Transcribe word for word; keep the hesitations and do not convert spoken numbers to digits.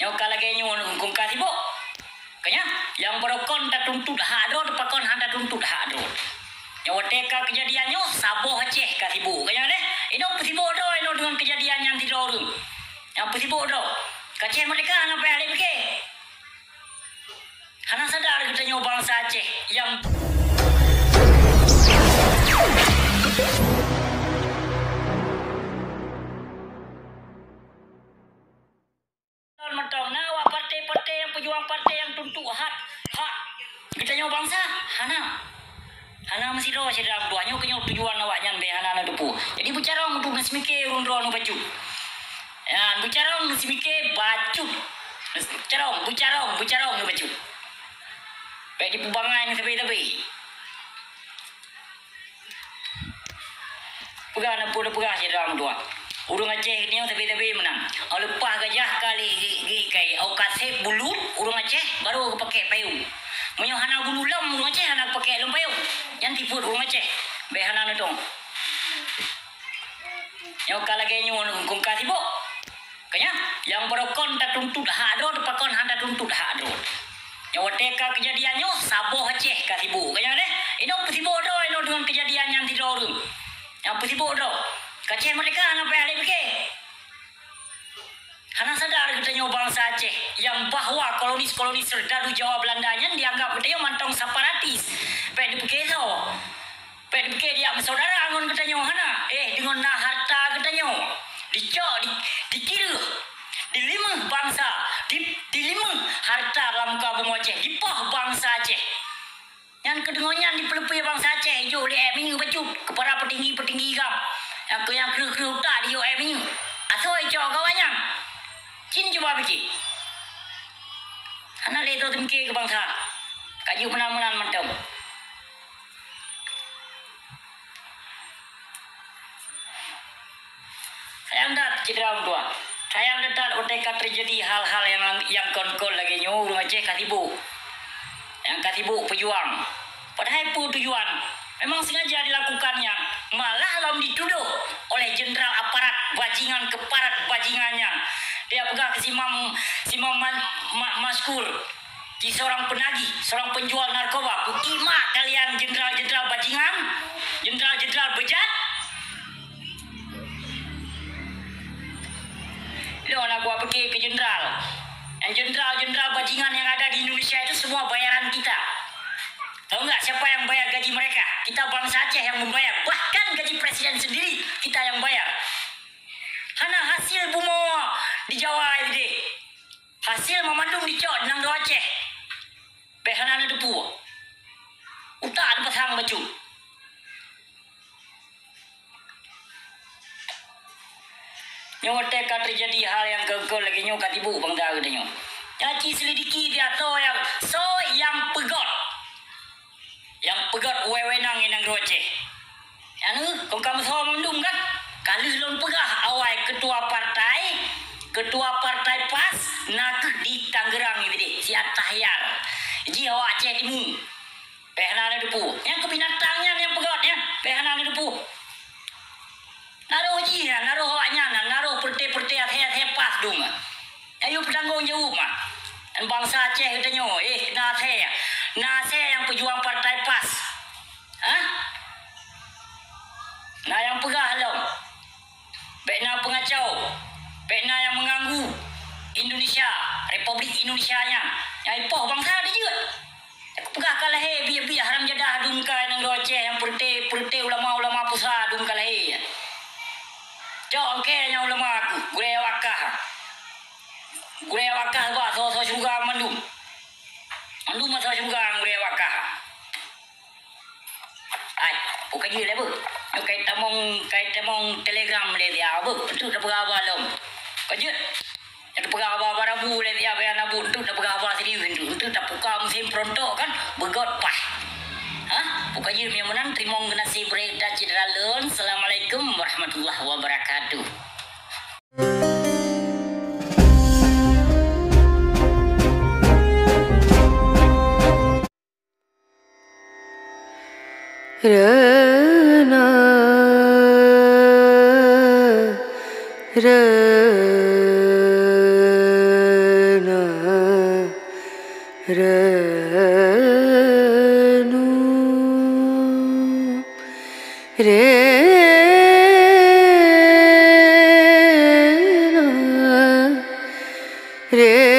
Nyoe ka lagèe nyoe, kong ka sibok. Ka nyan, nyang barokon tatuntut hak droe, pakon hana tatuntut hak droe. Nyoe watèe ka keujadian nyoe, saboh Aceh ka sibok. Ka nyan deh, inoe peusibok droe, inoe deungon keujadian nyan sidroe ureueng. Nyang peusibok droe. Ka Aceh Merdeka hana payah lé pike. Hana sadar geutanyoe bansa Aceh nyang mantong na awak partai-partai nyang peujuang partai nyang tuntut hak, hak geutanyoe bansa? Hana. Hana meusidroe syedara meutuah, nyoe keuh nyoe tujuan awaknyan bèk hana na teupeue. Jadi beucarông untuk neuseumiké ureueng droeneuh bacut. Ya, beucarông neuseumiké bacut. Carông, beucarông, beucarông neuh bacut. Bèk dipeubangai sabe-sabe. Peugah na peue neupeugah syedara meutuah. Ureueng Aceh nyoe sabe-sabe meunan. Leupah gajah ka lé gé-, gé-, kai, au kaseb bulut ureueng Aceh baru geupakèk payông. Meunyoe hana bulu lom ureueng Aceh hana geupakèk lom payông. Nyan sifeuet ureueng Aceh. Bèk hana neutông. Nyoe ka lagèe nyoe, kong ka sibok. Ka nyan, nyang barokon tatuntut hak droe, pakon hana tatuntut hak droe. Nyoe watèe ka keujadian nyoe, saboh Aceh ka sibok. Ka nyan deh, inoe peusibok droe, inoe deungon keujadian nyan sidroe ureueng. Nyang peusibok droe. Ka Aceh Merdeka hana payah lé pike. Hana sadar geutanyoe bansa Aceh nyang bahwa kolonis-kolonis serdadu Jawa Belanda nyan dianggap geutanyoe mantong separatis. Bèk dipike soe. Bèk dipike diak meusaudara ngon geutanyoe, hana. Eh, deungon na harta geutanyoe. Dicok, di, dikireuh, dilimeuh bansa, di, dilimeuh harta lam muka bumoe Aceh, dipoh bansa Aceh. Nyan keuh deungon nyan dipeuleupie bansa Aceh, ijok lé èk minyeuk bacut keu para peutinggi-peutinggi GAM. Nyang keu nyang kreueh-kreueh utak dijok èk minyeuk. Asoe icok kawan nyan. Cit cuba pike. Hana lé teumiké keu bansa. Ka jeuet meunan-meunan mantong. Sayang that, syedara meutuah. Sayang that watèe ka teujadi hal-hal nyang, nyang kon-kon lagèe nyoe, ureueng Aceh ka sibok. Nyang ka sibok peujuang. Padahai peue tujuan? Memang sengaja dilakukan nyan. Malah lom ditudoh oleh jenderal aparat bajingan keuparat bajingan nyan. Dia peugah keu si Mam, si Mam Ma-, Ma-, Maskur. Di seorang penagih, seorang penjual narkoba. Kukimak kalian jenderal-jenderal bajingan, jenderal-jenderal bejat. Lôn aku pike keu jenderal. Yang jenderal-jenderal bajingan yang ada di Indonesia itu semua bayaran kita. Tahu nggak siapa yang bayar gaji mereka? Kita bangsa Aceh yang membayar. Bahkan gaji presiden sendiri kita yang bayar. Hana hasil bumoe di Jawa ini. Hasil meumandum dicok nanggroe Aceh. Bèk hana neuteupeue. Utak neupasang bacut. Nyoe watèe ka teujadi hal nyang keu-keu lagèe nyoe ka sibok bansa geutanyoe. Nyan ci selidiki di atô nyang soe nyang peugöt. Nyang peugöt wewenang nanggroe Aceh. Anu, kong ka meusoe mandum kan? Ka lheueh lôn peugah awai ketua partai, ketua partai PAS na kheueh di Tangerang nyan deh, si Atta Khayyar. Jih awak Aceh Timu. Bèk hana neuteupeue. Nyang keu binatang nyan nyang peugöt nyan, bèk hana neuteupeue. Na roh jih nyan, na roh awaknyan nyan, na roh peureté-peureté asèe-asèe PAS dum. Ayo peutanggong jaweueb mah. Bangsa Aceh geutanyoe, eh, na asèe. Na asèe nyang peujuang partai PAS. Hah? Na nyang peugah lom. Bèk na peungacau. Bèk na nyang meuganggu Indonesia, Republik Indonesia nyan. Nyang ipoh bangsa dijeuet. Peugah ka lahé biet-biet haram jadah dum ka nanggroe Aceh nyang peureté-peureté ulama-ulama pusat dum ka lahé. Cok angkée nyang ulama aku, gurée wakah. Gurée wakah bak soe-soe syeuruga mandum. Mandum masa syeuruga gurée wakah. Ai, buka jeuet lé beuh. Nyoe kai tamong, kai tamong telegram lé dia beuh. Untuk dapat haba lom. Ka jeuet. Nyang teupeugah haba-haba rabu lé siat bak Abu, untuk teupeugah haba serius untuk, untuk tapuka musém peurontok kan, beugöt paih. Hah? Buka jeuet meunyoe meunan, teurimong geunaséh beureuta syedara lôn. Assalamualaikum warahmatullahi wabarakatuh. Rena, re- Reunong, reunong, reunong.